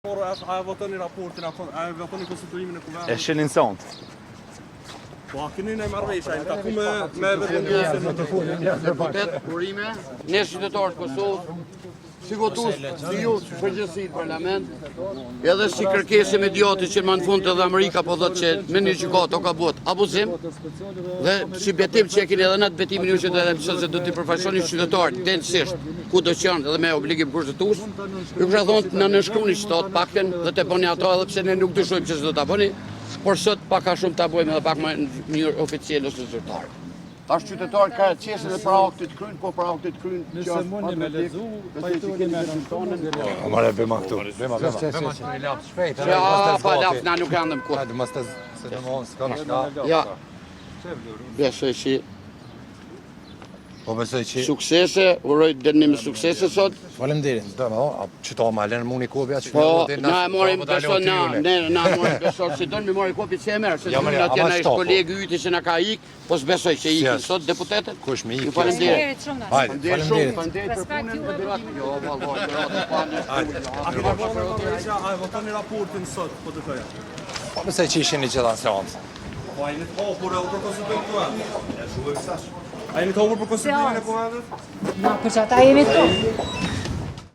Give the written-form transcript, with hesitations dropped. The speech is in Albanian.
Por a e votoni raportin, a e votoni konstituimin e kuvendit? E shihni në seancë. Po a keni një marrëveshje, a jeni taku me me vetëvendosjen? Deputet, urime, ne qytetarët e Kosovës, si votues, si ju, si përgjithësi në parlament, edhe si kërkesë e mediatit që më në fund edhe Amerika po thotë që me një gjykatë o ka bëhet abuzim, dhe si betim që e keni edhe në atë betimin ju që të edhe mësën se do t'i përfaqësoni qytetarët denjësisht, ku do që janë edhe me obligim kushtetues, ju kisha thonë të na nënshkruni qëto të paktën dhe të bëni ato edhe pse ne nuk dyshojmë që s'do ta bëni, por sot pak a shumë ta bëjmë edhe pak më në mënyrë oficiale ose zyrtare. Tash qytetarët ka qesin dhe për aktit kryn, po për aktit kryn që Nëse mundi me lexu, pajtoheni me nënshkrimin. O more bëma këtu. Bëma, bëma. Shpejt, ja, pa laps, na nuk janë kurrë. Hajde, mos të se domthon s'ka çka. Ja. Besoj që Po besoj që suksese, uroj dënim me suksese sot. Faleminderit. Do, a çto ma lën muni kopja që Po, na e morim beso na, ne na e morim beso si don mi marrë kopje që e merr, se Ja, na ama atje na shto, ish po. kolegu yti që na ka ik, po s'besoj që ikin Si sot deputetët. Kush me ik, Ju jo, faleminderit. Faleminderit shumë. Hajde, Faleminderit shumë, faleminderit. faleminderit për Respekt punën juve. dhe betimin. Jo, vallahi, lërat, pa në A keni bërë marrëveshje, a e votoni raportin sot, po të thoja? Po besoj që ishin i gjitha në seancë. Po a jeni të hapur edhe për konstituimin e kuvendit? A jeni të hapur për konstituimin e kuvendit? Na për që ata jemi këtu.